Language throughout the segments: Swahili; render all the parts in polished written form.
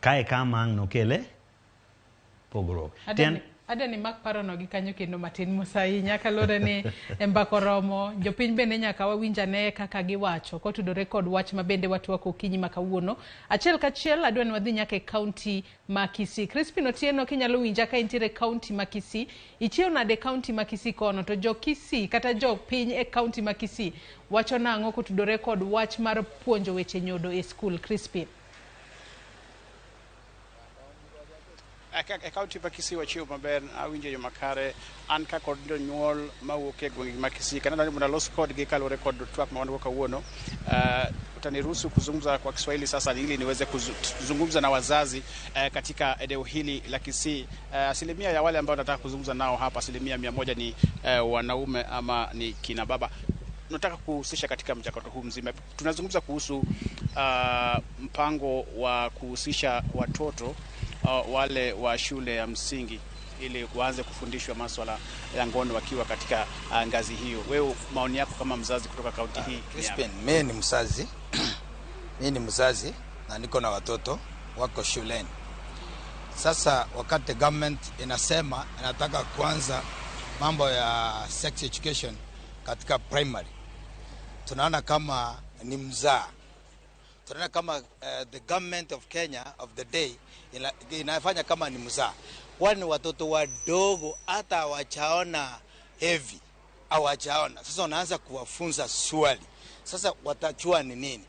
Kae kama ang' nokele pogruok. Adani mak parono gi kanyo kendo matin mos ahinya kaluwore ni e mbaka oromo jopiny bende nyaka wawinj ane kaka giwacho kotudore kod wach ma bende watwako okinyi ma kawuono. Achiel kachiel adwa ni wadhi nyaka e kaunti ma Kisii. Crispin Otieno, kinyalo winja ka intiere e kaunti ma Kisii, ichiew nade e kaunti ma Kisii kono? To jo Kisii kata jopiny e kaunti ma Kisii wacho nang'o kotudore kod wach mar puonjo weche nyodo e skul? Crispin. E kaunti ma Kisii wachiew maber, awinjo yo makare. An ka kod jonyuol mawuok e gwenge ma Kisii, kendo adwaro mondo alos kodgi kaluwore kod twak ma wan go kawuono. Utaniruhusu kuzungumza kwa Kiswahili sasa ili niweze kuzungumza na wazazi katika eneo hili la Kisii. Asilimia ya wale ambao nataka kuzungumza nao hapa, 100% ni wanaume ama ni kina baba. Nataka kuhusisha katika mchakato huu mzima. Tunazungumza kuhusu mpango wa kuhusisha watoto wale wa shule ya msingi ili waanze kufundishwa masuala ya ngono wakiwa katika ngazi hiyo. Wewe maoni yako kama mzazi kutoka kaunti hii? Crispin, mimi ni mzazi. Mimi ni mzazi na niko na watoto wako shuleni. Sasa wakati government inasema inataka kuanza mambo ya sex education katika primary, tunaona kama ni mzaa. Tunaona kama the government of Kenya of the day inafanya kama ni mzaa. Kwani watoto wadogo hata hawajaona heavy, hawajaona. Sasa wanaanza kuwafunza swali. Sasa watajua ni nini?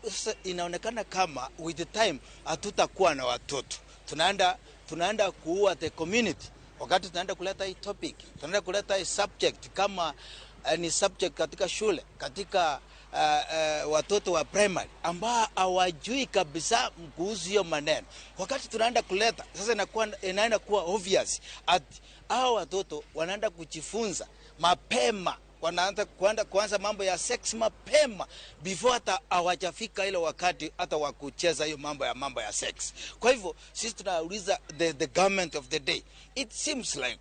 Sasa inaonekana kama with the time hatutakuwa na watoto. Tunaenda kuua the community. Wakati tunaenda kuleta hii topic, tunaenda kuleta hii subject kama ni subject katika shule, katika watoto wa primary ambao hawajui kabisa kuhusu hiyo maneno. Wakati tunaenda kuleta sasa, inaenda kuwa obvious at hao watoto wanaenda kujifunza mapema, wanaanza kuanza mambo ya sex mapema before hata hawajafika ile wakati hata wa kucheza hiyo mambo ya sex. Kwa hivyo sisi tunauliza the government of the day, it seems like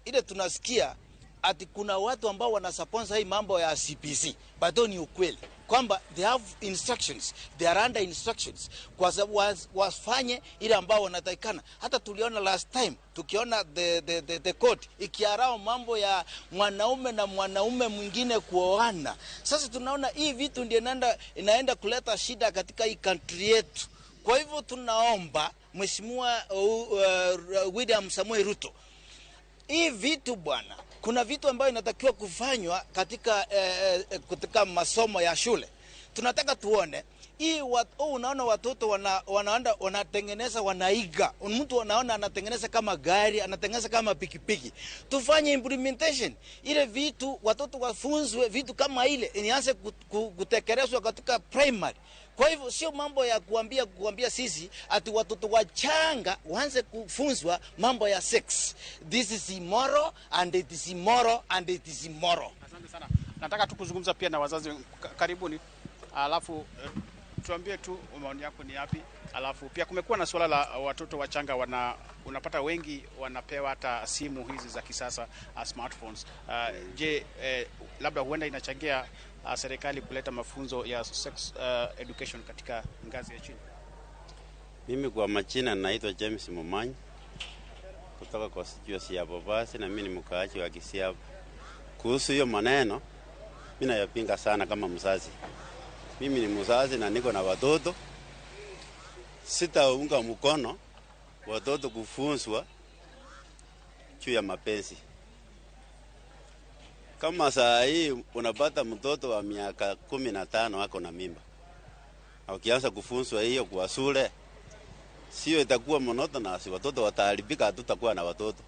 ile tunasikia ati kuna watu ambao wanasupport hii mambo ya CBC, but ni ukweli kwamba they have instructions, they are under instructions kwa sababu wafanye ile ambao wanatakikana. Hata tuliona last time tukiona the court ikiarao mambo ya mwanaume na mwanaume mwingine kuoana. Sasa tunaona hii vitu ndio inaenda kuleta shida katika hii country yetu. Kwa hivyo tunaomba Mheshimiwa William Samoei Ruto, hii vitu bwana, kuna vitu ambayo inatakiwa kufanywa katika masomo ya shule. Tunataka tuone hii unaona watoto wanaenda wanatengeneza, wanaiga. Mtu anaona anatengeneza kama gari, anatengeneza kama pikipiki. Tufanye implementation ile vitu, watoto wafunzwe vitu kama ile ianze kutekelezwa katika primary. Kwa hivyo sio mambo ya kuambia sisi ati watoto wachanga waanze kufunzwa mambo ya sex. This is immoral and it is immoral and it is immoral. Asante sana. Nataka tu kuzungumza pia na wazazi karibuni. Alafu tuambie tu maoni yako ni yapi. Alafu pia kumekuwa na suala la watoto wachanga unapata wengi wanapewa hata simu hizi za kisasa, smartphones. Je, labda huenda inachangia serikali kuleta mafunzo ya sex education katika ngazi ya chini? Mimi kwa majina naitwa James Mumanyi kutoka kwa constituency ya Bobasi, na mimi ni mkaaji wa Kisii hapa. Kuhusu hiyo maneno mimi nayapinga sana kama mzazi. Mimi ni mzazi na niko na watoto. Sitaunga mkono watoto kufunzwa juu ya mapenzi. Kama saa hii unapata mtoto wa miaka 15 ako na mimba, na ukianza kufunzwa hiyo kwa shule, sio itakuwa monotonous, watoto wataharibika, hatutakuwa na watoto.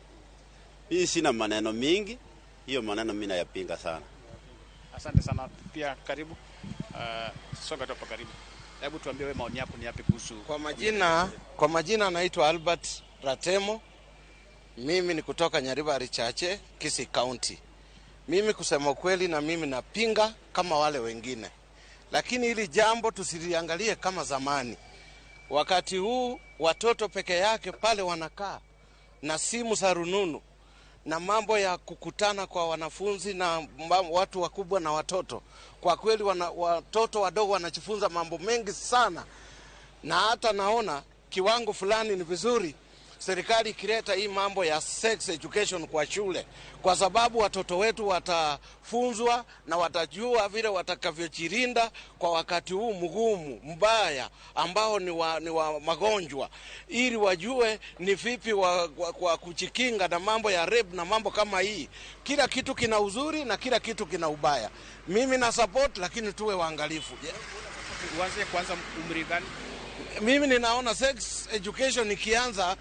Mimi sina maneno mingi, hiyo maneno mimi nayapinga sana. Asante sana pia, karibu. Songa tu hapa karibu. Hebu tuambie wewe maoni yako ni yapi kuhusu. Kwa majina naitwa Albert Ratemo. Mimi ni kutoka Nyaribari Chache, Kisii County. Mimi kusema kweli na mimi napinga kama wale wengine. Lakini hili jambo tusiliangalie kama zamani. Wakati huu watoto peke yake pale wanakaa na simu za rununu na mambo ya kukutana kwa wanafunzi na watu wakubwa na watoto. Kwa kweli watoto wadogo wanajifunza mambo mengi sana. Na hata naona kiwango fulani ni vizuri serikali ikileta hii mambo ya sex education kwa shule, kwa sababu watoto wetu watafunzwa na watajua vile watakavyojilinda kwa wakati huu mgumu mbaya ambao ni wa magonjwa, ili wajue ni vipi kwa kujikinga na mambo ya rape na mambo kama hii. Kila kitu kina uzuri na kila kitu kina ubaya. Mimi na support, lakini tuwe waangalifu. Uanze kwanza umri gani? Mimi ninaona sex education ikianza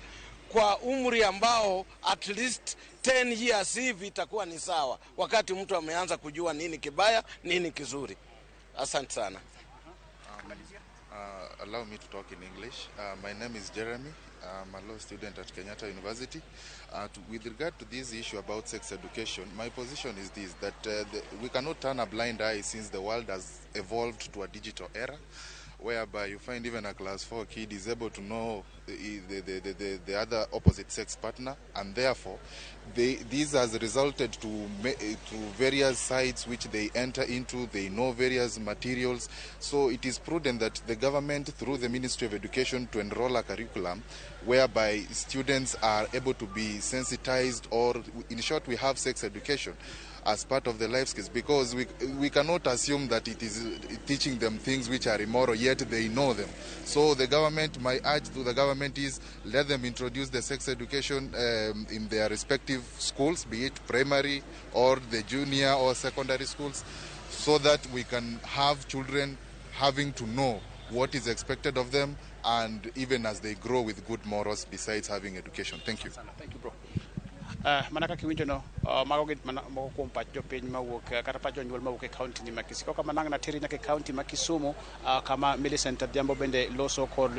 kwa umri ambao at least 10 years hivi itakuwa ni sawa, wakati mtu ameanza kujua nini kibaya, nini kizuri. Asante sana. Allow me to talk in English. My name is Jeremy. I'm a law student at Kenyatta University. With regard to this issue about sex education, my position is this, that we cannot turn a blind eye since the world has evolved to a digital era, whereby you find even a class 4 kid is able to know the other opposite sex partner, and therefore this has resulted to various sites which they enter into. They know various materials, so it is prudent that the government, through the Ministry of Education, to enroll a curriculum whereby students are able to be sensitized, or in short, we have sex education as part of the life skills, because we cannot assume that it is teaching them things which are immoral, yet they know them. So the government, my urge to the government is, let them introduce the sex education in their respective schools, be it primary or the junior or secondary schools, so that we can have children having to know what is expected of them, and even as they grow with good morals, besides having education. Thank you. Thank you, bro. Mana kaka iwinjo no, mago gin mana moko kuom pach jopiny mawuok, kata pach jonyuol mawuok e kaunti ni ma Kisii. Kok kamano ang' nateri nyaka e kaunti ma Kisumu, kama Millicent Adhiambo bende loso kod